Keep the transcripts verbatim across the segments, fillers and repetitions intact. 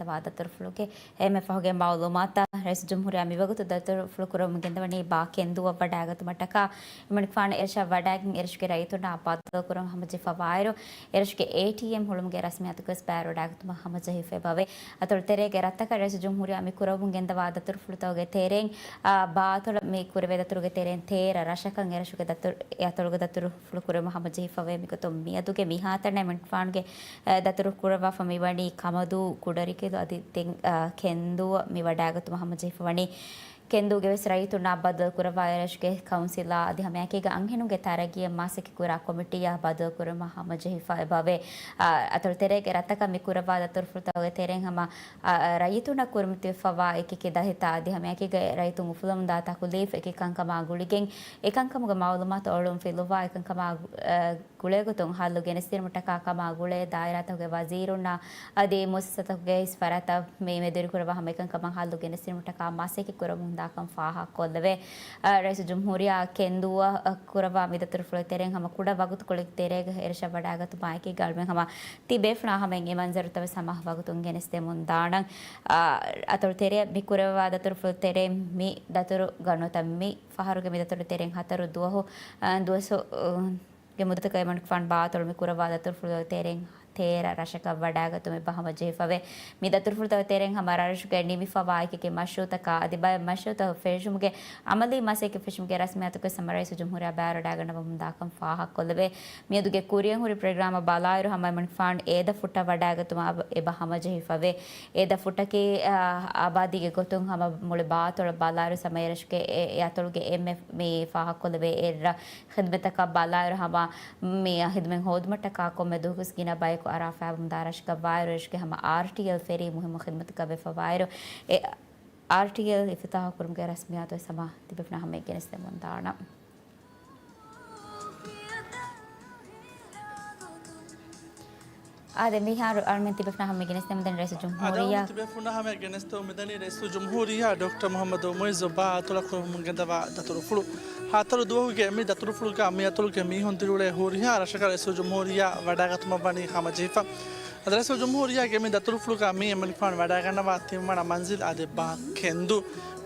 ވާ ދަތުރުފުޅުގެ އެންމެ ފަހުގެ މައުލޫމާތަށް ރައީސުލްޖުމްހޫރިއްޔާ މިވަގުތު ދަތުރުފުޅު ކުރަމުން ގެންދަވަނީ ބާ ކެންދޫއަށް ވަޑައިގަތުމަށްޓަކާ އެމަނިކުފާނު އެރަށަށް ވަޑައިގެން އެރަށުގެ ރައްޔިތުންނާ ބައްދަލުކުރަން ހަމަޖެހިފަވާއިރު، އެރަށުގެ އޭޓީއެމް ހުޅުމުގެ ރަސްމިއްޔާތުގަވެސް ބައިވެވަޑައިގަތުމަށް ހަމަޖެހިފައިބަވޭ. އަތޮޅު ތެރޭގެ ރަށްތަކަށް ރައީސުލްޖުމްހޫރިއްޔާ މި ކުރަމުން ގެންދަވާ ދަތުރުފުޅުތަކުގެ ތެރެއިން، އާ، ބާ އަތޮޅަށް މި ކުރެވޭ ދަތުރުގެ ތެރެއިން ތޭރަ ރަށަކަށް އެރަށުގެ ދަތުރު، އެ އަތޮޅުގެ ދަތުރުފުޅު ކުރުމަށް ހަމަޖެހިފަވޭ. މިގޮތުން މިއަދުގެ މިހާތަނަށް އެމަނިކުފާނުގެ އެ، ދަތުރު ކުރައްވާފަ މިވަނީ ކަމަދޫ، ކުޑަރިކެދު އަދި ދެން، އަ، ކެންދޫއަށް މި ވަޑައިގަތުމަށް ހަމަޖެހިފަ ވަނީ. ކެންދޫގެ ވެސް ރައްޔިތުންނާ ބައްދަލު ކުރައްވާ އެރަށުގެ ކައުންސިލާ އަދި ހަމައެކީގަ އަންހެނުންގެ ތަރައްގީއަށް މަސައްކަތް ކުރާ ކޮމިޓީއާ ބައްދަލު ކުރުމަށް ހަމަޖެހިފަ އެބަވޭ. އަ، އަތޮޅު ތެރޭގެ ރަށްތަކަށް މި ކުރައްވާ ދަތުރުފުޅުތަކުގެ ތެރެއިން ހަމަ، އަ، އަ، ރައްޔިތުންނަށް ކުރިމަތިވެފަވާ އެކި އެކި ދަހިތާ އަދި ހަމައެކީގަ ރައްޔިތުން އުފުލަމުންދާ ތަކުލީފް އެކި ކަންކަމާ ގުޅިގެން އެކަންކަމުގެ މައުލޫމާތު އޮޅުން ފިލުވާ އެކަންކަމާ، އަ، ގުޅޭގޮތުން ހައްލު ގެނެސްދިނުމަށްޓަކާ ކަމާ ގުޅޭ ދާއިރާތަކުގެ ވަޒީރުންނާ އަދި މުއައްސަސާތަކުގެ ހިސް ފަރާތްތައް މި މެދުވެރިކުރައްވާ ހަމަ އެކަންކަމަށް ހައްލު ގެނެސްދިނުމަށްޓަކާ މަސައްކަތް ކުރަމުން ހުންދާކަން ފާހަގަކޮށްލެވޭ. އަ، ރައީސުލްޖުމްހޫރިއްޔާ ކެންދޫއަށް ކުރައްވާ މި ދަތުރުފުޅު ތެރެއިން ހަމަ ކުޑަ ވަގުތުކޮޅެއްގެ ތެރޭގަ އެރަށަށް ވަޑައިގަތުމާއެކީގަ އަޅުމެން ހަމަ ތިބޭފުޅާ ހަމައިން އެ މަންޒަރުތައް ވެސް ހަމަ ވަގުތުން ގެނެސްދެމުން ދާނަން. އަ، އަތޮޅު ތެރެއަށް މި ކުރައްވާ ދަތުރުފުޅު ތެރެއިން މި ދަތުރު ގަނޑުތައް މި ފަހަރުގެ މި ދަތުރު ތެރެއިން ހަތަރު ދުވަހު، އަ، ދުވަސް، އަ، ގެ މުއްދަތަކަށް އެމަނިކުފާނު ބާ އަތޮޅު މި ކުރައްވާ ދަތުރުފުޅު ތެރެއިން ތޭރަ ރަށަކަށް ވަޑައިގަތުމެއް ހަމަޖެހިފަވޭ. މި ދަތުރުފުޅުތަކުގެ ތެރެއިން ހަމަ ރަށުގެ ނިމިފަވާ އެކި އެކި މަޝްރޫއުތަކާ އަދި ބައެއް މަޝްރޫއުތައް ފެށުމުގެ އަމަލީ މަސައްކަތް ފެށުމުގެ ރަސްމިއްޔާތުގެ ހަމަ ރައީސުލްޖުމްހޫރިއްޔާ ބައިވެވަޑައިގަންނަވަމުން ދާކަން ފާހަގަކޮށްލެވޭ. މިއަދުގެ ކުރިއަށް ހުރި ޕްރޮގްރާމަށް ބަލާއިރު ހަމަ އެމަނިކުފާނު އޭދަ ފުއްޓަށް ވަޑައިގަތުމަށް އެބަ ހަމަޖެހިފަވޭ. އޭދަ ފުއްޓަކީ، އާ، އާބާދީގެ ގޮތުން ހަމަ މުޅި ބާ އަތޮޅަށް ބަލާއިރު ސަމަ އެރަށުގެ އެ، އެ އަތޮޅުގެ އެންމެ މި ފާހަގަކޮށްލެވޭ އެއްރަށް ޚިދުމަތްތަކަށް ބަލާއިރު ހަމަ މި ޚިދުމަތް ހޯދުމަށްޓަކާ ކޮންމެ ދުވަހަކުވެސް ގިނަ ބަޔަކު އަރާ ފައިބަމުންދާ ރަށަކަށް ވާއިރު އެރަށުގެ ހަމަ އާރްޓީއެލް ފެރީ މުހިއްމު ޚިދުމަތަކަށް ވެފަވާއިރު އެ އާރްޓީއެލް އިފްތިތާޙު ކުރުމުގެ ރަސްމިއްޔާތު ވެސް ހަމަ ތިބޭފުޅުންނާ ހަމައަށް ގެނެސްދެމުން ދާނަން. އާދެ، މިހާރު އަޅުމެން ތިބޭފުޅުންނާ ހަމައަށް ގެނެސްދެމުންދަނީ ރައީސުލްޖުމްހޫރިއްޔާ. އަދި ތިބޭފުޅުންނާ ހަމައަށް ގެނެސްދެމުންދަނީ ރައީސުލްޖުމްހޫރިއްޔާ ޑޮކްޓަރ މުޙައްމަދު މުޢިއްޒު ބާ އަތޮޅަށް ކުރަމުން ގެންދަވާ ދަތުރުފުޅު. ހަތަރު ދުވަހުގެ މި ދަތުރުފުޅުގަ މި އަތޮޅުގެ މީހުން ދިރިއުޅޭ ހުރިހާ ރަށަކަށް ރައީސުލްޖުމްހޫރިއްޔާ ވަޑައިގަތުމަށް ވަނީ ހަމަޖެހިފަ. އަދި ރައީސުލްޖުމްހޫރިއްޔާގެ މި ދަތުރުފުޅުގަ މި އެމަނިކުފާނު ވަޑައިގަންނަވާ ތިންވަނަ މަންޒިލް އަދި ބާ ކެންދޫ.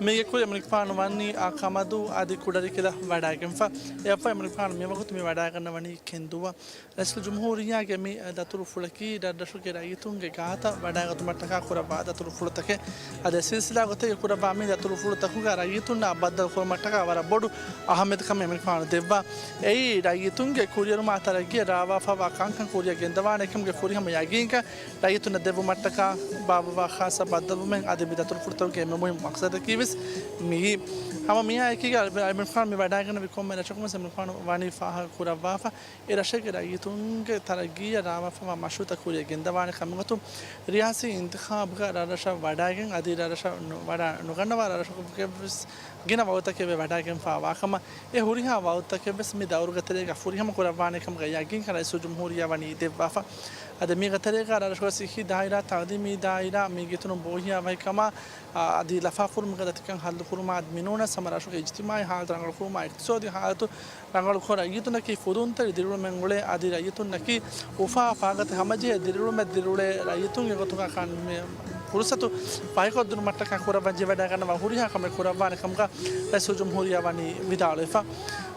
މީގެ ކުރިން އެމަނިކުފާނު ވަނީ އާ ކަމަދޫ އަދި ކުޑަރިކެދަށް ވަޑައިގެންފަ. އެއަށްފަހު އެމަނިކުފާނު މިވަގުތު މި ވަޑައިގަންނަވަނީ ކެންދޫއަށް. ރައީސުލްޖުމްހޫރިއްޔާގެ މި ދަތުރުފުޅަކީ ރަށްރަށުގެ ރައްޔިތުންގެ ގާތަށް ވަޑައިގަތުމަށްޓަކާ ކުރައްވާ ދަތުރުފުޅުތަކެއް. އަދި ސިލްސިލާ ގޮތެއްގަ ކުރައްވާ މި ދަތުރުފުޅުތަކުގަ ރައްޔިތުންނާ ބައްދަލު ކުރުމަށްޓަކާ ވަރަށް ބޮޑު އަހައްމިޔަތުކަމެއް އެމަނިކުފާނު ދެއްވާ. އެއީ ރައްޔިތުންގެ ކުރިއެރުމާ ތަރައްގީއަށް ރާވާފައިވާ ކަންކަން ކުރިއަށް ގެންދަވާނެ ކަމުގެ ފުރިހަމަ ޔަގީންކަން ރައްޔިތުންނަށް ދެއްވުމަށްޓަކާ ބާއްވަވާ ޚާއްޞަ ބައްދަލުވުމެއް އަދި މި ދަތުރުފުޅުތަކުގެ އެންމެ މުހިއްމު މަޤްޞަދަކީ ވެސް މިއީ. ހަމަ މިއާއެކީގަ އެމަނިކުފާނު މި ވަޑައިގެންނެވި ކޮންމެ ރަށަކުން ވެސް އެމަނިކުފާނު ވަނީ ފާހަގަ ކުރައްވާފަ. އެ ރަށެއްގެ ރައްޔިތުންގެ ތަރައްގީއަށް ރާވާފައިވާ މަޝްރޫއުތައް ކުރިއަށް ގެންދަވާނެ ކަމުގެ ގޮތުން ރިޔާސީ އިންތިޚާބުގަ ރަށްރަށަށް ވަޑައިގެން އަދި ރަށްރަށަށް ނު-، ވަޑަ ނުގަންނަވާ ރަށަކުގެ ވެސް ގިނަ ވަގުތަކެއް ވެ ވަޑައިގެންފާވާ ކަމަށް. އެ ހުރިހާ ވަގުތަކެއް ވެސް މި ދައުރުގެ ތެރޭގަ ފުރިހަމަ ކުރައްވާނެ ކަމުގެ ޔަގީންކަން ރައީސުލްޖުމްހޫރިއްޔާ ވަނީ ދެއްވާފަ. އަދި މީގެ ތެރޭގަ ރަށުގެ ސިއްހީ ދާއިރާ، ތައުލީމީ ދާއިރާ، މީގެ އިތުރުން ބޯހިޔާވަހިކަމާ، އަދި ލަފާފުރުމުގެ ދަތިކަން ހައްލުކުރުމާ އަދި މިނޫނަސް ހަމަ ރަށުގެ އިޖްތިމާޢީ ހާލަތު ރަނގަޅުކުރުމާ، އިޤްތިޞާދީ ހާލަތު ރަނގަޅުކޮށް، ރައްޔިތުންނަކީ ފުދުންތެރި ދިރިއުޅުމެއް އުޅޭ، އަދި ރައްޔިތުންނަކީ އުފާ ފާގަތި ހަމަޖެހޭ ދިރިއުޅުމެއް ދިރިއުޅޭ ރައްޔިތުންގެ ގޮތުގަ ކަން މި ފުރުޞަތު ފަހިކޮށްދިނުމަށްޓަކާ ކުރައްވަން ޖެހިވަޑައިގަންނަވާ ހުރިހާ ކަމެއް ކުރައްވާނެ ކަމުގަ ރައީސުލްޖުމްހޫރިއްޔާ ވަނީ ވިދާޅުވެފަ.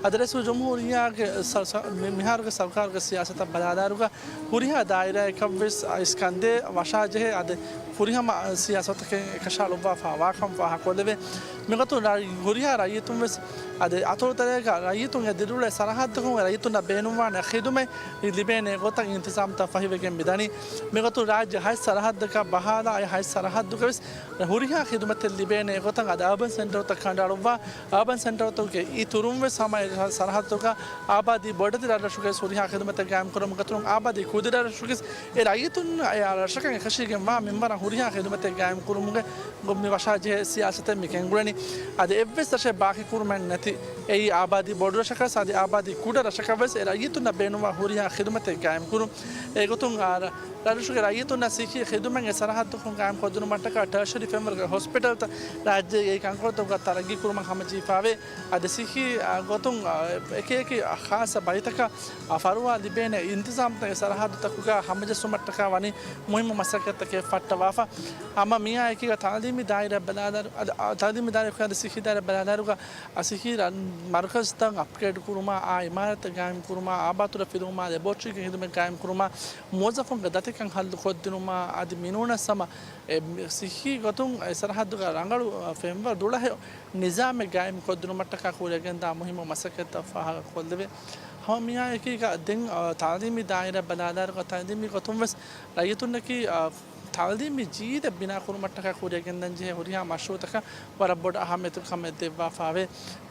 އަދި ރައީސުލްޖުމްހޫރިއްޔާގެ ސަ-، ސަ-، މި-، މިހާރުގެ ސަރުކާރުގެ ސިޔާސަތަށް ބަލާލާއިރުގަ ހުރިހާ ދާއިރާއަކަށްވެސް އައިސް ކަންދޭ ވަށާޖެހޭ އަދި ފުރިހަމަ ސިޔާސަތުތަކެއް އެކަށައަޅުއްވާފައިވާކަން ފާހަގަކޮށްލެވޭ. މިގޮތުން ރައި-، ހުރިހާ ރައްޔިތުންވެސް އަދި އަތޮޅުތެރޭގަ ރައްޔިތުން އެ ދިރިއުޅޭ ސަރަހައްދަކުން އެ ރައްޔިތުންނަށް ބޭނުންވާނެ ޚިދުމަތް ލިބޭނެ ގޮތަށް އިންތިޒާމްތައް ފަހިވެގެން މިދަނީ. މިގޮތުން ރާއްޖެ ހަތް ސަރަހައްދަކަށް ބަހާލާ އެ ހަތް ސަރަހައްދުގަވެސް ހުރިހާ ޚިދުމަތެއް ލިބޭނެ ގޮތަށް އަދި އާބަން ސެންޓަރުތައް ކަނޑައަޅުއްވާ، އާބަން ސެންޓަރުތަކުގެ އިތުރުން ވެސް ހަމަ އެ ސަރަހައްދުތަކަށް އާބާދީ ބޮޑެތި ރަށްރަށުގައި ހުރިހާ ޚިދުމަތެއް ގާއިމްކުރުމުގެ އިތުރުން އާބާދީ ކުދި ރަށްރަށުގެ އެ ރައްޔިތުން އެ ރަށަކަށް އެކަށީގެންވާ މިންވަރަށް ހުރިހާ ޚިދުމަތެއް ގާއިމްކުރުމުގެ ގޮ-، މި ވަށާޖެހޭ ސިޔާސަތެއް މި ގެންގުޅެނީ. އަދި އެއްވެސް ރަށެއް ބާކީކުރުމެއް ނެތި. އެއީ އާބާދީ ބޮޑު ރަށަކަށް އަދި އާބާދީ ކުޑަ ރަށަކަށް ވެސް އެ ރައްޔިތުންނަށް ބޭނުންވާ ހުރިހާ ޚިދުމަތެއް ގާއިމްކުރުން. އެގޮތުން ރަށްރަށުގެ ރައްޔިތުންނަށް ސިއްހީ ޚިދުމަތް އެ ސަރަހައްދަކުން ގާއިމްކޮށްދިނުމަށްޓަކާ ޓަރޝަރީ ފްރޭމްވަރކް ހޮސްޕިޓަލްތައް ރާއްޖޭގެ އެކި ކަންކޮޅުތަކުގަ ތަރައްގީކުރުމަށް ހަމަޖެހިފައިވޭ. އަދި ސިއްހީ، އާ، ގޮތުން، އާ، އެކި އެކި ޚާއްޞަ ބައިތަކަށް، އާ، ފަރުވާ ލިބޭނެ އިންތިޒާމްތައް އެ ސަރަހައްދުތަކުގަ ހަމަޖެއްސުމަށްޓަކާ ވަނީ މުހިއްމު މަސައްކަތްތަކެއް ފައްޓަވާފަ. ހަމަ މިއާ އެކީގަ ތައުލީމީ ދާއިރާ ބަލާލާއިރު، އަދި، އާ، ތައުލީމީ ދާއިރާ ސިއްހީ ދާއިރާ ބަލާލާއިރުގަ، އާ، ސިއްހީ ރަ-، މަރުކަޒުތައް އަޕްގްރޭޑް ކުރުމާ، އާ، އިމާރާތްތައް ގާއިމް ކުރުމާ، އާބާތުރަ ފިލުވުމާ، ލެބޯޓްރީގެ ހިދުމަތް ގާއިމް ކުރުމާ، މުވައްޒަފުންގެ ދަތިކަން ހައްލު ކޮށްދިނުމާ، އަދި މިނޫނަސް ހަމަ އެ، މި-، ސިއްހީ ގޮތުން އެ ސަރަހައްދުގަ ރަނގަޅު، އަ، ފެންވަރު ދުޅަހެޔޮ ނިޒާމެއް ގާއިމް ކޮށްދިނުމަށްޓަކާ ކުރިއަށް ގެންދާ މުހިއްމު މަސައްކަތްތައް ފާހަގަ ކޮށްލެވޭ. ހަމަ މިއާއެކީގަ ދެން، އަ، ތައުލީމީ ދާއިރާ ބަލާލާއިރުގަ ތައުލީމީ ގޮތުން ވެސް ރައްޔިތުންނަކީ، އަ، ތައުލީމީ ޖީލެއް ބިނާ ކުރުމަށްޓަކާ ކުރިއަށް ގެންދަން ޖެހޭ ހުރިހާ މަޝްރޫޢުތަކަށް ވަރަށް ބޮޑަށް އަހައްމިޔަތު ކަމެއް ދެއްވާފާވޭ.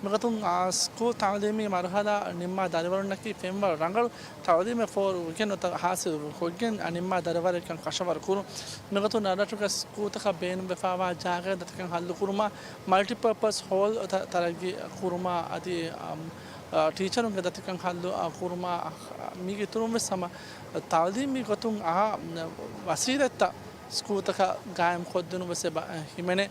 މިގޮތުން، އާ، ސްކޫލް ތައުލީމީ މަރުހަލާ ނިންމާ ދަރިވަރުންނަކީ ފެންވަރު ރަނގަޅު ތައުލީމެއް ފޯރުވެގެން ނުވަތަ ހާސިލު ކޮށްގެން ނިންމާ ދަރިވަރެއްކަން ކަށަވަރު ކުރުން. މިގޮތުން ރަށްރަށުގެ ސްކޫލްތަކަށް ބޭނުންވެފާވާ ޖާގަ ދަތިކަން ހައްލު ކުރުމާ، މަލްޓިޕާޕަސް ހޯލް ތަ-، ތަރައްގީ ކުރުމާ، އަދި، އަމް، އަ، ޓީޗަރުންގެ ދަތިކަން ހައްލު، އަ، ކުރުމާ، އަ، މީގެ އިތުރުން ވެސް ހަމަ ތައުލީމީ ގޮތުން އާ، ވަސީލަތްތައް ސްކޫލްތަކަށް ގާއިމް ކޮށްދިނުން ވެސް އެބަ ހިމެނޭ.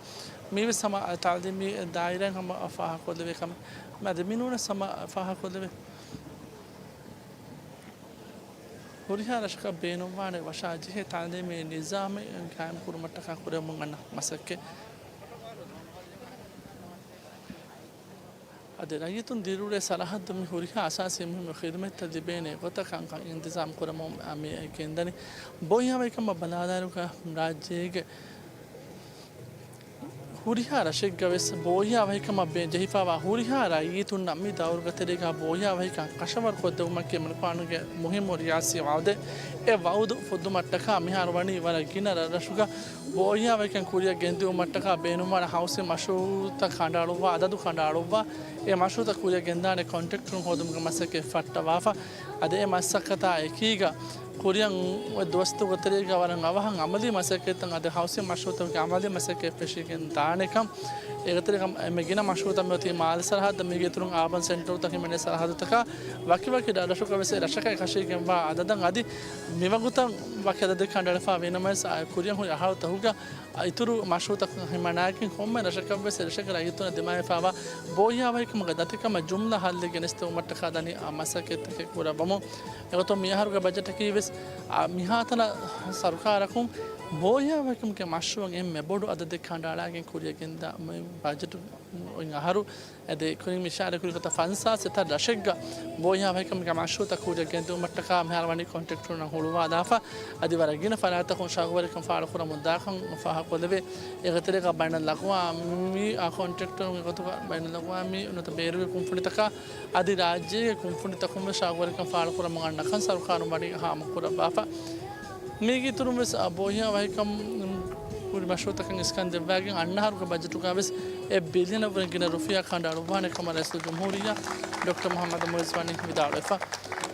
މީވެސް ހަމަ ތައުލީމީ ދާއިރާއިން ހަމަ ފާހަގަކޮށްލެވޭ ކަމެއް. އަދި މިނޫނަސް ހަމަ ފާހަގަކޮށްލެވޭ. ހުރިހާ ރަށަކަށް ބޭނުންވާނެ ވަށާޖެހޭ ތައުލީމީ ނިޒާމެއް ގާއިމް ކުރުމަށްޓަކާ ކުރެވެމުން އަންނަ މަސައްކަތް. އަދި ރައްޔިތުން ދިރިއުޅޭ ސަރަހައްދު މި ހުރިހާ އަސާސީ މުހިއްމު ޚިދުމަތްތައް ލިބޭނެ ގޮތަށް ކަންކަން އިންތިޒާމް ކުރަމުން މި ގެންދަނީ. ބޯހިޔާވަހިކަމަށް ބަލާލާއިރުގަ ރާއްޖޭގެ ހުރިހާ ރަށެއްގަ ވެސް ބޯހިޔާވަހިކަމަށް ބޭ ޖެހިފާވާ ހުރިހާ ރައްޔިތުންނަށް މި ދައުރުގެ ތެރޭގަ ބޯހިޔާވަހިކަން ކަށަވަރު ކޮށްދެވުމަކީ އެމަނިކުފާނުގެ މުހިއްމު ރިޔާސީ ވައުދެއް. އެ ވައުދު ފުއްދުމަށްޓަކާ މިހާރު ވަނީ ވަރަށް ގިނަ ރަށްރަށުގަ ބޯހިޔާވަހިކަން ކުރިއަށް ގެންދިއުމަށްޓަކާ ބޭނުންވާނެ ހައުސިން މަޝްރޫޢުތައް ކަނޑައަޅުއްވާ، އަދަދު ކަނޑައަޅުއްވާ، އެ މަޝްރޫޢުތައް ކުރިއަށް ގެންދާނެ ކޮންޓްރެކްޓަރުން ހޯދުމުގެ މަސައްކަތް ފައްޓަވާފަ. އަދި އެ މަސައްކަތާ އެކީގަ ކުރިއަށް އޮތް ދުވަސްތަކުގެ ތެރޭގަ ވަރަށް އަވަހަށް އަމަލީ މަސައްކަތްތައް އަދި ހައުސިން މަޝްރޫޢުތަކުގެ އަމަލީ މަސައްކަތް ފެށިގެން ދާނެކަން. އޭގެ ތެރޭގަ އެންމެ ގިނަ މަޝްރޫޢުތައް މިއޮތީ މާލެ ސަރަހައްދަށް، މީގެ އިތުރުން އާބަން ސެންޓަރުތައް ހިމެނޭ ސަރަހައްދުތަކާ، ވަކިވަކި ރަށްރަށުގަ ވެސް އެ ރަށަކަށް އެކަށީގެންވާ އަދަދަށް އަދި މިވަގުތަށް ވަކި އަދަދެއް ކަނޑައަޅާފަ ވީނަމަވެސް، އާ، ކުރިއަށް ހުރި އަހަރުތަކުގަ އިތުރު މަޝްރޫޢުތައް ހިމަނާގެން ކޮންމެ ރަށަކަށްވެސް އެރަށެއްގެ ރައްޔިތުންނަށް ދިމާވެފާވާ ބޯހިޔާވަހިކަމުގެ ދަތިކަމަށް ޖުމްލަ ހައްލެއް ގެނެސްދެވުމަށްޓަކާ ދަނީ އާ މަސައްކަތްތަކެއް ކުރައްވަމުން. އެގޮތުން މިއަހަރުގެ ބަޖެޓަކީވެސް، އާ، މިހާތަނަށް ސަރުކާރަކުން ބޯހިޔާވަހިކަމުގެ މަޝްރޫޢު އެންމެ ބޮޑު އަދަދެއް ކަނޑައަޅާގެން ކުރިއަށް ގެންދާ މި ބަޖެޓު އޮތް އަހަރު އެދެ ކުރިން އިޝާރާތް ކުރި ގޮތަށް ފަންސާސް އެތައް ރަށެއްގަ ބޯހިޔާވަހިކަމުގެ މަޝްރޫޢުތައް ކުރިއަށް ގެންދިއުމަށްޓަކާ މިހާރު ވަނީ ކޮންޓްރެކްޓަރުންނަށް ހުޅުވާލާފަ. އަދި ވަރަށް ގިނަ ފަރާތްތަކުން ޝައުގުވެރިކަން ފާޅުކުރަމުން ދާކަން ފާހަގަކޮށްލެވޭ. އޭގެ ތެރޭގަ ބައިނަލްއަގްވާމީ، އާ، ކޮންޓްރެކްޓަރުން އެގޮތުގަ ބައިނަލްއަގްވާމީ ނުވަތަ ބޭރުވި ކުންފުނިތަކާ އަދި ރާއްޖޭގެ ކުންފުނިތަކުން ވެސް ޝައުގުވެރިކަން ފާޅުކުރަމުން އަންނަކަން ސަރުކާރުން ވަނީ ހާމަކުރައްވާފަ. މީގެ އިތުރުން ވެސް، އާ، ބޯހިޔާވަހިކަން ހުރި މަޝްރޫޢުތަކަށް އިސްކަން ދެއްވާގެން އަންނަ އަހަރުގެ ބަޖެޓުގަ ވެސް އެއް ބިލިއަނަށްވުރެ ގިނަ ރުފިޔާ ކަނޑައަޅުއްވާނެ ކަމަށް ރައީސުލްޖުމްހޫރިއްޔާ ޑޮކްޓަރ މުޙައްމަދު މުޢިއްޒު ވަނީ ވިދާޅުވެފަ.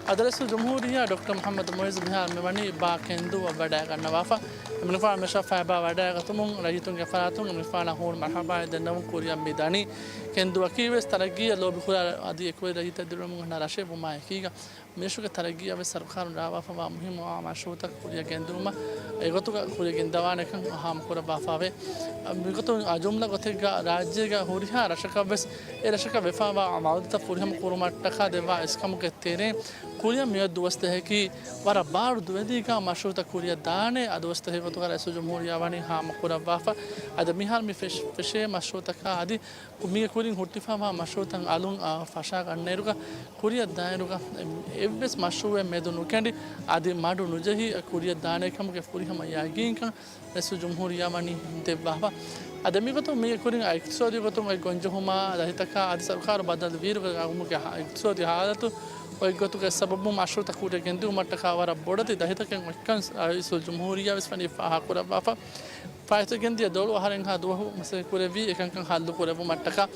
އަދި ރައީސުލްޖުމްހޫރިއްޔާ ޑޮކްޓަރ މުޙައްމަދު މުޢިއްޒު މިހާރު މިވަނީ ބާ ކެންދޫއަށް ވަޑައިގަންނަވާފަ. އެމަނިކުފާނު މި ޝަފާ ބާ ވަޑައިގަތުމުން ރައްޔިތުންގެ ފަރާތުން އެމަނިކުފާނަށް ހޫނު މަރުޙަބާއެއް ދެންނެވުން ކުރިއަށް މި ދަނީ. ކެންދޫއަކީ ވެސް ތަރައްގީއަށް ލޯބިކުރާ އަދި އެކުވެރި ރައްޔިތެއް ދިރިއުޅެމުން ހަނދާން ރަށެއް ވުމާއެކީގަ، މިރަށުގެ ތަރައްގީއަށް ވެސް ސަރުކާރުން ރާވާފަވާ މުހިއްމު އާ މަޝްރޫޢުތައް ކުރިއަށް ގެންދިއުމަށް އެގޮތުގަ ކުރިއަށް ގެންދަވާނެކަން ހާމަކުރައްވާފަވޭ. މިގޮތުން އާ ޖުމްލަ ގޮތެއްގަ ރާއްޖޭގަ ހުރިހާ ރަށަކަށް ވެސް އެ ރަށަކަށް ވެފަވާ ވައުދުތައް ފުރިހަމަ ކުރުމަށްޓަކާ ދެއްވާ އިސްކަމުގެ ތެރެއިން ކުރިއަށް މިއޮތް ދުވަސް ދަހަކީ ވަރަށް ބާރު ދުވެލީގަ މަޝްރޫޢުތައް ކުރިއަށް ދާނެ އާ ދުވަސް ދަހެއް ގޮތުގަ ރައީސުލްޖުމްހޫރިއްޔާ ވަނީ ހާމަކުރައްވާފަ. އަދި މިހާރު މި ފެށް-، ފެށޭ މަޝްރޫޢުތަކާ އަދި މީގެ ކުރިން ހުއްޓިފައިވާ މަޝްރޫޢުތައް އަލުން، އާ، ފަށާގަންނައިރުގަ ކުރިއަށް ދާއިރުގަ އެއްވެސް މަޝްރޫޢެއް މެދު ނުކެނޑި އަދި މަޑު ނުޖެހި ކުރިއަށް ދާނެ ކަމުގެ ފުރިހަމަ ޔަގީންކަން ރައީސުލްޖުމްހޫރިއްޔާ ވަނީ ދެއްވާފަ. އަދި މިގޮތުން މީގެ ކުރިން އިޤްތިޞާދީ ގޮތުން އޮތް ގޮންޖެހުމާ ދަތިތަކާ އަދި ސަރުކާރު ބަދަލު ވީއިރުގަ ގައުމުގެ ހާ-، އިޤްތިޞާދީ ހާލަތު އޮތް ގޮތުގެ ސަބަބުން މަޝްރޫޢުތައް ކުރިއަށް ގެންދިއުމަށްޓަކާ ވަރަށް ބޮޑެތި ދަތިތަކެއް އޮތްކަން ރައީސުލްޖުމްހޫރިއްޔާ ވެސް ވަނީ ފާހަގަކުރައްވާފަ. ފާއިތު ގެންދިޔަ ދޮޅު އަހަރެއްހާ ދުވަހު މަސައްކަތް ކުރެއްވީ އެކަންކަން ހައްލު ކުރެއްވުމަށްޓަކާ.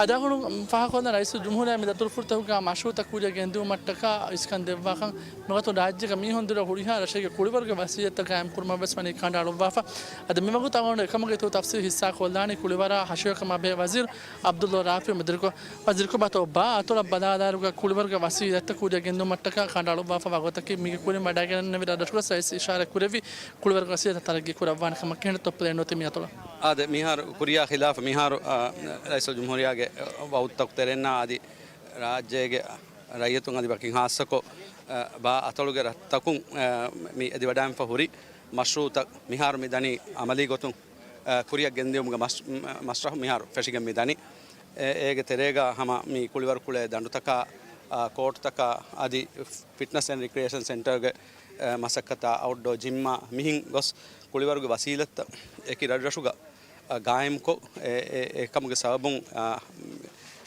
އަދި އަޅުގަނޑު ފާހަގަކޮށްލަން ރައީސުލްޖުމްހޫރިއްޔާ މި ދަތުރުފުރުތަކުގަ މަޝްރޫޢުތައް ކުރިއަށް ގެންދިއުމަށްޓަކާ އިސްކަން ދެއްވާކަން ނުވަތަ ރާއްޖޭގަ މީހުން ދުރަށް ހުރިހާ ރަށެއްގެ ކުޅިވަރުގެ ވަސީލަތްތައް ގާއިމް ކުރުމަށް ވެސް ވަނީ ކަނޑައަޅުއްވާފަ. އަދި މިވަގުތު އަޅުގަނޑު އެކަމުގެ އިތުރު ތަފްސީލް ހިއްސާކޮށްލާނީ ކުޅިވަރާ ހަށިގަނޑުމެން ބެހޭ ވަޒީރު ޢަބްދުﷲ ރާފިޢު މެދުވެރިކޮށް، ވަޒީރުކޮށް ބާ އަތޮޅަށް ބަލާލާއިރުގަ ކުޅިވަރުގެ ވަސީލަތްތައް ކުރިއަށް ގެންދިއުމަށްޓަކާ ކަނޑައަޅުއްވާފަވާ ގޮތަކީ މީގެ ކުރިން ވަޑައިގެންނެވި ރަށްރަށުގަސް ރައީސް އިޝާރާތް ކުރެއްވި ކުޅިވަރުގެ ވަސީލަތް ތަރައްގީ ކުރައްވާނެ ކަމަށް ކެނޑިތޮ ޕްލޭން ނުވަތަ މި އަތޮޅަށް. އާދެ، މިހާރު ކުރިއާ ޚިލާފަށް މިހާރު، އާ، ރައީސުލްޖުމްހޫރިއްޔާގެ ވައުދުތަކު ތެރެއިންނާ އަދި ރާއްޖޭގެ ރައްޔިތުން އަދި ވަކިން ހާއްސަކޮށް، އާ، ބާ އަތޮޅުގެ ރަށްތަކުން، އާ، މި އެދިވަޑައިގެންފަ ހުރި މަޝްރޫޢުތައް މިހާރު މި ދަނީ އަމަލީ ގޮތުން، އަ، ކުރިއަށް ގެންދިއުމުގެ މަސް-، މަ-، މަސްރަޙު މިހާރު ފެށިގެން މި ދަނީ. އެ-، އޭގެ ތެރޭގަ ހަމަ މި ކުޅިވަރު ކުޅޭ ދަނޑުތަކާ، އަ، ކޯޓުތަކާ އަދި ފިޓްނަސް އެންޑް ރިކްރިއޭޝަން ސެންޓަރގެ، އަ، މަސައްކަތާ އައުޓްޑޯ ޖިމްއާ މިހިން ގޮސް ކުޅިވަރުގެ ވަސީލަތްތައް އެކި ރަށްރަށުގަ، އަ، ގާއިމްކޮށް، އެ، އެ، އެކަމުގެ ސަބަބުން، އަ،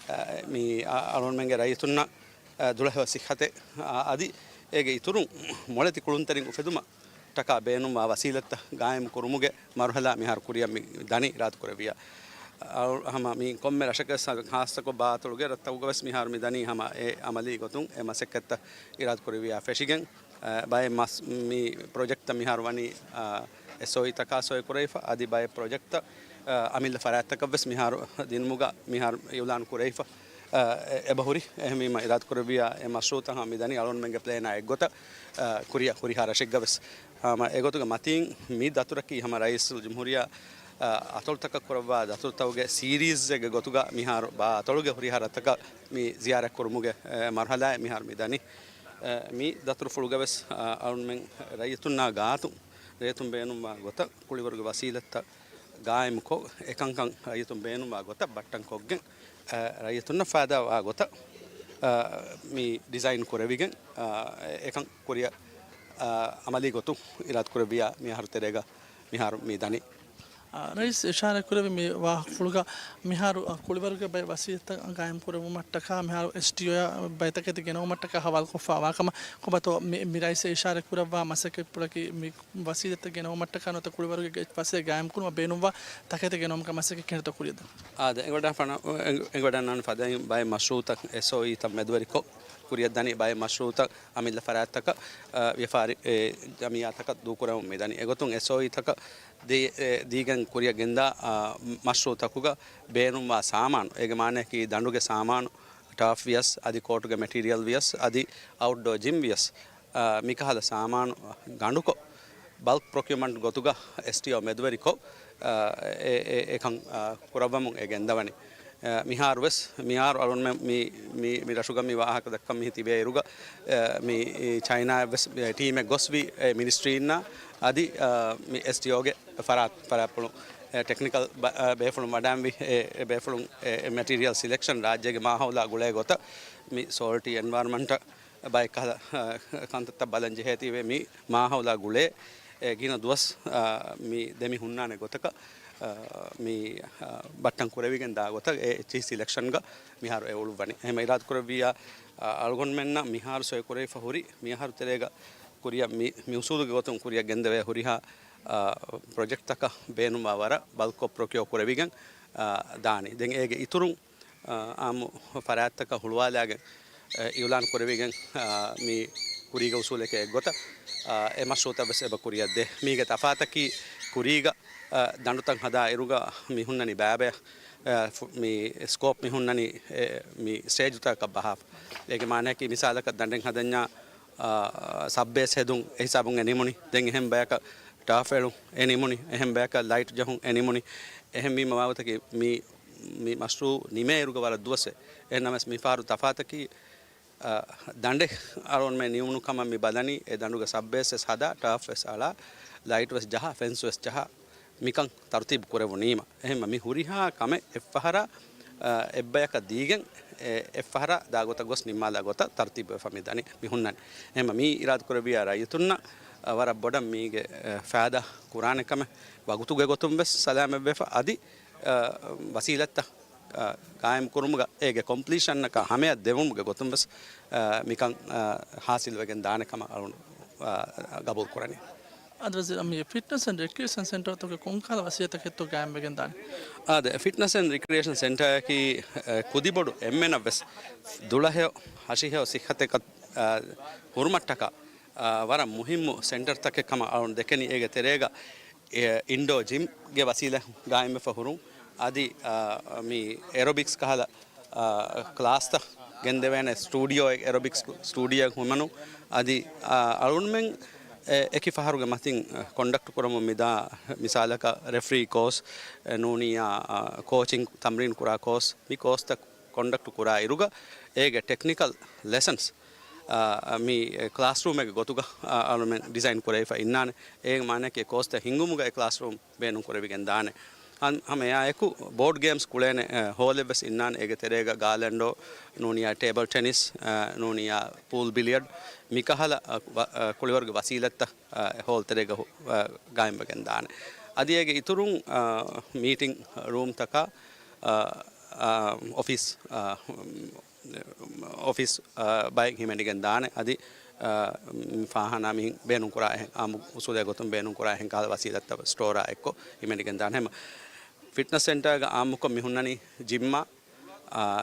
އަ، މި، އަ، އަޅުގަނޑުމެންގެ ރައްޔިތުންނަށް، އަ، ދުޅަހެޔޮ ސިއްހަތެއް، އަ، އަދި އޭގެ އިތުރުން މޮޅެތި ކުޅުންތެރިން އުފެދުމަށް ޓަކާ ބޭނުންވާ ވަސީލަތްތައް ގާއިމް ކުރުމުގެ މަރުހަލާ މިހާރު ކުރިއަށް މި ދަނީ އިރާދަ ކުރެއްވިޔާ. އަ، ހަމަ މި ކޮންމެ ރަށަކަށް ސަ-، ޚާއްޞަކޮށް ބާއަތޮޅުގެ ރަށްތަކުގަވެސް މިހާރު މި ދަނީ ހަމަ އެ އަމަލީ ގޮތުން އެ މަސައްކަތްތައް އިރާދަ ކުރެއްވިޔާ ފެށިގެން، އަ، ބައެއް މަސް-، މި ޕްރޮޖެކްޓްތައް މިހާރު ވަނީ، އަ، އެސްއޯއީތަކާ ސޮއި ކުރެވިފަ، އަދި ބައެއް ޕްރޮޖެކްޓްތައް، އަ، އަމިއްލަ ފަރާތްތަކަށްވެސް މިހާރު ދިނުމުގަ މިހާރު އިޢުލާން ކުރެވިފަ، އަ، އެ-، އެބަހުރި. އެހެންވީމަ އިރާދަ ކުރެއްވިޔާ އެ މަޝްރޫޢުތައް ހަމަ މި ދަނީ އަޅުގަނޑުމެންގެ ޕްލޭނާ އެއްގޮތަށް، އަ، ކުރިއަށް ހުރިހާ ރަށެއްގަވެސް. ހަމަ އެގޮތުގެ މަތީން މި ދަތުރަކީ ހަމަ ރައީސުލްޖުމްހޫރިއްޔާ، އަ، އަތޮޅުތަކަށް ކުރައްވާ ދަތުރުތަކުގެ ސީރީޒްއެއްގެ ގޮތުގަ މިހާރު ބާ އަތޮޅުގެ ހުރިހާ ރަށްތަކަށް މި ޒިޔާރަތް ކުރުމުގެ، އެ، މަރުހަލާއެއް މިހާރު މި ދަނީ. އެ، މި ދަތުރުފުޅުގަވެސް، އަ، އަޅުންމެން ރައްޔިތުންނާ ގާތު ރައްޔިތުން ބޭނުންވާ ގޮތަށް ކުޅިވަރުގެ ވަސީލަތްތައް ގާއިމުކޮށް، އެކަންކަން ރައްޔިތުން ބޭނުންވާ ގޮތަށް ބައްޓަން ކޮށްގެން، އަ، ރައްޔިތުންނަށް ފައިދާވާ ގޮތަށް، އަ، މި ޑިޒައިން ކުރެވިގެން، އަ، އެކަން ކުރިއަށް، އަ، އަމަލީ ގޮތުން އިރާދަ ކުރެއްވިޔާ މިއަހަރު ތެރޭގަ މިހާރު މި ދަނީ. އަ، ރައީސް އިޝާރާތް ކުރެއްވި މި ވާހަކަފުޅުގަ މިހާރު، އަ، ކުޅިވަރުގެ ބައެއް ވަސީލަތްތައް ގާއިމް ކުރެއްވުމަށްޓަކާ މިހާރު އެސްޓީއޯއަށް ބައެއް ތަކެތި ގެނައުމަށްޓަކާ ހަވާލުކޮށްފަ ވާކަމަށް ކޮބާތޯ މި، މި ރައީސް އިޝާރާތް ކުރައްވާ މަސައްކަތްޕުޅަކީ މި ވަސީލަތްތައް ގެނައުމަށްޓަކާ ނުވަތަ ކުޅިވަރުގެ ވަސީލަތް ގާއިމްކުރުމަށް ބޭނުންވާ ތަކެތި ގެނައުމުގެ މަސައްކަތް ކިހިނެއްތޯ ކުރިއަށްދޭން؟ އާދެ، އެނގިވަޑައިގަންނަ-، އެނގި-، އެނގިވަޑައިގަންނަވާނެ ފަދައިން ބައެއް މަޝްރޫޢުތައް އެސްއޯއީތައް މެދުވެރިކޮށް ކުރިއަށްދަނީ، ބައެއް މަޝްރޫޢުތައް އަމިއްލަ ފަރާތްތަކަށް، އަ، ވިޔަފާރި، އެ، ޖަމިއްޔާތަކަށް ދޫކުރަމުން މިދަނީ. އެގޮތުން އެސްއޯއީތަކަށް ދީ-، އެ، ދީގެން ކުރިއަށް ގެންދާ، އަ، މަޝްރޫޢުތަކުގަ ބޭނުންވާ ސާމާނު، އޭގެ މާނައަކީ ދަނޑުގެ ސާމާނު، ޓާފް ވިޔަސް، އަދި ކޯޓުގެ މެޓީރިއަލް ވިޔަސް، އަދި އައުޓްޑޯ ޖިމް ވިޔަސް، އާ، މިކަހަލަ ސާމާނު ގަނޑުކޮށް، ބަލްކް ޕްރޮކިއުމަންޓް ގޮތުގަ އެސްޓީއޯ މެދުވެރިކޮށް، އާ، އެ، އެ، އެކަން، އާ، ކުރައްވަމުން އެ ގެންދަވަނީ. އާ، މިހާރުވެސް، މިހާރު އަޅުންމެ މި، މި، މި ރަށުގަ މި ވާހަކަ ދައްކަން މި ތިބޭ އިރުގަ، އާ، މި، އީ، ޗައިނާއަށްވެސް ޓީމެއް ގޮސްވީ، އެ، މިނިސްޓްރީންނާ އަދި، އާ، މި އެސްޓީއޯގެ ފަރާތް، ފަރާތްޕުޅު، އެ، ޓެކްނިކަލް ބަ-، އާ، ބޭފުޅުން ވަޑައިންވި، އެ، އެ ބޭފުޅުން، އެ، އެ، މެޓީރިއަލް ސިލެކްޝަން ރާއްޖޭގެ މާހައުލާ ގުޅޭ ގޮތަށް މި ސޯލްޓީ އެންވަޔަރަމަންޓަށް ބައެއް ކަހަލަ، އާ، ކަންތައްތައް ބަލަން ޖެހޭތީވެ މި މާހައުލާ ގުޅޭ، އެ، ގިނަ ދުވަސް، އާ، މި ދެމި ހުންނާނެ ގޮތަކަށް، އާ، މި، އާ، ބައްޓަން ކުރެވިގެން ދާ ގޮތަށް އެ އެޗްއީސީ ސިލެކްޝަންގަ މިހާރު އެ އުޅުއްވަނީ. އެހެމަ އިރާދަ ކުރެއްވިއްޔާ، އާ، އަޅުގަނޑުމެންނަށް މިހާރު ސޮއި ކުރެވިފަ ހުރި މިއަހަރު ތެރޭގަ ކުރިއަށް މި، މި އުސޫލުގެ ގޮތުން ކުރިއަށް ގެންދެވޭ ހުރިހާ، އާ، ޕްރޮޖެކްޓްތަކަށް ބޭނުންވާ ވަރަށް ބަލްކޮށް ޕްރޮކިއޯ ކުރެވިގެން، އާ، ދާނީ. ދެން އޭގެ އިތުރުން، އާ، އާއްމު ފަރާތްތަކަށް ހުޅުވާލާގެން، އެ، އިއުލާން ކުރެވިގެން، އާ، މި ކުރީގެ އުސޫލެކޭ އެއްގޮތަށް، އާ، އެ މަޝްރޫޢުތައް ވެސް އެބަ ކުރިއަށްދޭ. މީގެ ތަފާތަކީ ކުރީގަ، އާ، ދަނޑުތައް ހަދާ އިރުގަ މި ހުންނަނީ ބައިބަޔަށް، އާ، ފު-، މި ސްކޯޕް މި ހުންނަނީ، އެ، މި ސްޓޭޖުތަކަކަށް ބަހާފަ. އޭގެ މާނައަކީ މިސާލަކަށް ދަނޑެއް ހަދަންޏާ، އާ، ސަބްބޭސް ހެދުން އެ ހިސާބުން އެ ނިމުނީ. ދެން އެހެން ބަޔަކަށް ޓާފް އެޅުން އެ ނިމުނީ. އެހެން ބަޔަކަށް ލައިޓް ޖަހުން އެ ނިމުނީ. އެހެންވީމަ ވާގޮތަކީ މި، މި މަޝްރޫޢު ނިމޭ އިރުގަ ވަރަށް ދުވަސްވޭ. އެހެންނަމަވެސް މިފަހަރު ތަފާތަކީ، އަ، ދަނޑެއް އަޅުގަނޑުމެން ނިމުނު ކަމަށް މި ބަލަނީ، އެ ދަނޑުގެ ސަބްބޭސް ވެސް ހަދާ، ޓާފް ވެސް އަޅާ، ލައިޓް ވެސް ޖަހާ، ފެންސް ވެސް ޖަހާ، މިކަން ތަރުތީބު ކުރެވުނީމަ. އެހެންމަ މި ހުރިހާ ކަމެއް އެއްފަހަރާ، އަ، އެއްބަޔަކަށް ދީގެން، އެ، އެއްފަހަރާ ދާގޮތަށް ގޮސް ނިންމާލާ ގޮތަށް ތަރުތީބު ވެފަ މި ދަނީ، މި ހުންނަނީ. އެހެންމަ މި އިރާދަ ކުރެއްވިޔާ ރައްޔިތުންނަށް، އަ، ވަރަށް ބޮޑަށް މީގެ، އެ، ފައިދާ ކުރާނެ ކަމެއް ވަގުތުގެ ގޮތުން ވެސް ސަލާމަތްވެފަ އަދި، އަ، ވަސީލަތްތައް އާ، ގާއިމް ކުރުމުގަ އޭގެ ކޮމްޕްލީޝަންއަކާ ހަމަޔަށް ދެވުމުގެ ގޮތުން ވެސް، އާ، މިކަން، އާ، ހާސިލްވެގެން ދާނެ ކަމަށް އަޅުން، އާ، ގަބޫލު ކުރަނީ. އަދި ވަޒީރު، މި ފިޓްނަސް އެންޑް ރެކްރިއޭޝަން ސެންޓަރތަކުގެ ކޮންކަހަލަ ވަސީލަތްތަކެއްތޯ ގާއިމްވެގެން ދާނީ؟ އާދެ، ފިޓްނަސް އެންޑް ރެކްރިއޭޝަން ސެންޓަރއަކީ، އާ، ކުދިބޮޑު އެންމެނަށް ވެސް ދުޅަހެޔޮ، ހަށިހެޔޮ ސިއްހަތެއް، އާ، ހުރުމަށްޓަކާ، އާ، ވަރަށް މުހިއްމު ސެންޓަރތަކެއް ކަމަށް އަޅުން ދެކެނީ. އޭގެ ތެރޭގަ އެ، އިންޑޯ ޖިމްގެ ވަސީލަތް ގާއިމްވެފަ ހުރުން، އަދި، އާ، މި އެރޮބިކްސް ކަހަލަ، އާ، ކްލާސްތައް ގެންދެވޭނެ ސްޓޫޑިއޯއެއް، އެރޮބިކްސް ސްޓޫޑިއޯއެއް ހިމަނުން، އަދި، އާ، އަޅުންމެން އެ، އެކި ފަހަރުގެ މަތިން، އާ، ކޮންޑަކްޓް ކުރަމުން މިދާ، މިސާލަކަށް ރެފްރީ ކޯސް، އެ، ނޫނީ، އާ، ކޯޗިން ތަމްރީން ކުރާ ކޯސް، މި ކޯސްތައް ކޮންޑަކްޓް ކުރާ އިރުގަ އޭގެ ޓެކްނިކަލް ލެސަންސް، މި ކްލާސްރޫމެއްގެ ގޮތުގަ އަޅުމެން ޑިޒައިން ކުރެވިފަ އިންނާނެ. އޭގެ މާނައަކީ ކޯސްތައް ހިންގުމުގައި ކްލާސްރޫމް ބޭނުން ކުރެވިގެން ދާނެ. ހަމަ އެއާއެކު ބޯޑް ގޭމްސް ކުޅޭނެ ހޯލެއްވެސް އިންނާނެ. އޭގެ ތެރޭގަ ގާލެންޑޯ ނޫނިޔާ، ޓޭބަލް ޓެނިސް ނޫނިޔާ، ޕޫލް ބިލިޔަޑް މިކަހަލަ ކުޅިވަރުގެ ވަސީލަތްތައް ހޯލް ތެރޭގަ ގާއިމްވެގެން ދާނެ. އަދި އޭގެ އިތުރުން މީޓިން ރޫމްތަކާ އޮފީސް އޮފީސް ބައެއް ހިމެނިގެން ދާނެ. އަދި ފާހާނާ މިހިން ބޭނުންކުރާ އެހެން އާއްމު އުސޫލެއް ގޮތުން ބޭނުންކުރާ އެހެން ކަހަލަ ވަސީލަތްތައް ސްޓޯރާ އެއްކޮށް ހިމެނިގެން ދާނެ. ހަމަ ފިޓްނަސް ސެންޓާގަ އާއްމުކޮށް މިހުންނަނީ ޖިމްއާ،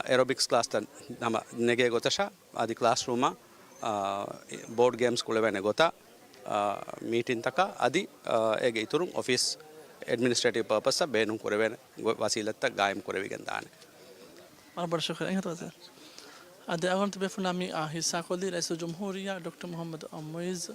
އެރޮބިކްސް ކްލާސްތައް ހަމަ ނެގޭ ގޮތަށާ އަދި ކްލާސްރޫމާ، ބޯޑް ގޭމްސް ކުޅެވޭނެ ގޮތާ، މީޓިންތަކާ އަދި އޭގެ އިތުރުން އޮފީސް އެޑްމިނިސްޓްރޭޓިވް ޕާޕަސްއަށް ބޭނުން ކުރެވޭނެ ވަސީލަތްތައް ގާއިމް ކުރެވިގެން ދާނެ. ވަރަށް ބޮޑަށް ޝުކުރިއްޔާ އިންހަތު ވަޒީރު. އަދި އަޅުގަނޑު ތިބޭފުޅުންނާ މި ހިއްސާކޮށްލީ ރައީސުލްޖުމްހޫރިއްޔާ ޑޮކްޓަރ މުޙައްމަދު މުޢިއްޒު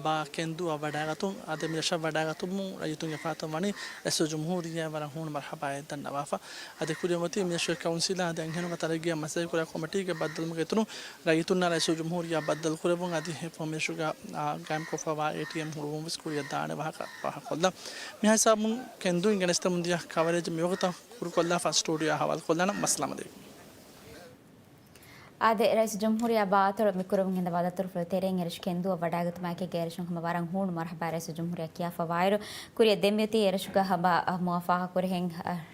ބާ ކެންދޫއަށް ވަޑައިގަތުން. އަދި މި ރަށަށް ވަޑައިގަތުމުން ރައްޔިތުންގެ ފަރާތުން ވަނީ ރައީސުލްޖުމްހޫރިއްޔާއަށް ވަރަށް ހޫނު މަރުޙަބާއެއް ދަންނަވާފަ. އަދި ކުރިއަށް އޮތީ މި ރަށުގެ ކައުންސިލާ އަދި އަންހެނުންގެ ތަރައްގީއަށް މަސައްކަތްކުރާ ކޮމިޓީގެ ބައްދަލުވުމުގެ އިތުރުން ރައްޔިތުންނާ ރައީސުލްޖުމްހޫރިއްޔާ ބައްދަލުކުރެއްވުން އަދި އެ ފޯމެއް ރަށުގަ ގާއިމްކޮށްފަވާ އޭޓީއެމް ހުޅުވުން ވެސް ކުރިއަށް ދާނެ ވާހަކަ ފާހަގަކޮށްލަން. މިހާ ހިސާބުން ކެންދޫއިން ގެނެސްދެމުން ދިޔަ ކަވަރޭޖް މިވަގުތަށް ކުރުކޮށްލާފަ ސްޓޫޑިއޯއާ ހަވާލުކޮށްލާނަން. އައްސަލާމް ޢަލައިކުމް. އާދެ، ރައީސުލްޖުމްހޫރިއްޔާ ބާތޮޅު މިކުރަމުން އިންދަވާ ދަތުރުފުޅު ތެރެއިން އެރަށު ކެންދޫއަށް ވަޑައިގަތުމާއެކީގަ އެރަށުން ހަމަ ވަރަށް ހޫނު މަރުޙަބާ ރައީސުލްޖުމްހޫރިއްޔާ ކިޔާފަވާއިރު، ކުރިއަށް ދެންމިއޮތީ އެރަށުގަ ހަމަ މުވާ ފާހަގަކުރެހެން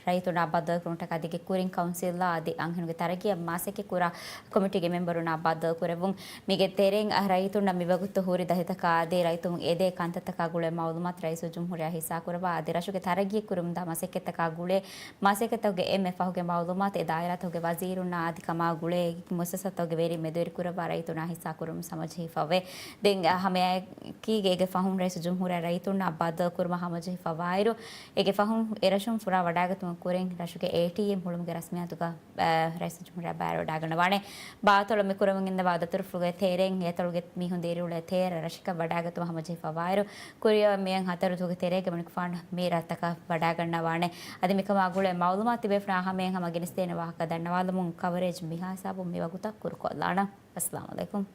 ރައްޔިތުންނާ ބައްދަލުކުރުމަށްޓަކާ އަދި ގެ ކުރިން ކައުންސިލްއާ އަދި އަންހެނުންގެ ތަރައްގީއަށް މަސައްކަތްކުރާ ކޮމިޓީގެ މެމްބަރުންނާ ބައްދަލުކުރެއްވުން. މީގެ ތެރެއިން ރައްޔިތުންނަށް މިވަގުތު ހުރި ދަތިތަކާ އަދި ރައްޔިތުން އެދޭ ކަންތައްތަކާ ގުޅޭ މައުލޫމާތު ރައީސުލްޖުމްހޫރިއްޔާ ހިއްސާކުރައްވާ އަދި ރަށުގެ ތަރައްގީ ކުރުމުންދާ މަސައްކަތްތަކާ ގުޅޭ މަސައްކަތްތަކުގެ އެންމެ ފަހުގެ މައުލޫމާތު އެ ދާއިރާތަކުގެ ވަޒީރުންނާ އަދި ކަމާ ގުޅޭ މުއައްސަސާތަކުގެ ވެރިން މެދުވެރިކުރައްވާ ރައްޔިތުންނާ ހިއްސާކުރުމުން ހަމަޖެހިފަވޭ. ދެން ހަމައެކީގަ އޭގެ ފަހުން ރައީސުލްޖުމްހޫރިއްޔާ ރައްޔިތުންނާ ބައްދަލުކުރުމަށް ހަމަޖެހިފަވާއިރު، އޭގެ ފަހުން އެރަށުން ފުރާ ވަޑައިގަތުމުގެ ކުރިން ރަށުގެ އޭޓީއެމް ހުޅުމުގެ ރަސްމިއްޔާތުގަ ރައީސުލްޖުމްހޫރިއްޔާ ބައިވެވަޑައިގަންނަވާނެ. ބާތޮޅު މިކުރަމުން އިންދަވާ ދަތުރުފުޅުގެ ތެރެއިން އެތޮޅުގެ މީހުން ދިރިއުޅޭ ތޭރަ ރަށަކަށް ވަޑައިގަތުމަށް ހަމަޖެހިފަވާއިރު، ކުރިއަށް މިއަށް ހަތަރު ދުވަހުގެ ތެރޭގަ މަނިކުފާނު މި ރަށްތަކަށް ވަޑައިގަންނަވާނެ. އަދި މިކަމާ ގުޅޭ މައުލޫމާތު ތިބޭފުޅުންނާ ހަމައަށް ހަމަ ގެނެސްދޭނެ ވާހަކަ ދަންނަވާލަމުން ކަވަރޭޖް މިހާ ހިސާބުން މިވަގުތަށް ކުރުކޮށްލާނަން. އައްސަލާމް ޢަލައިކުމް.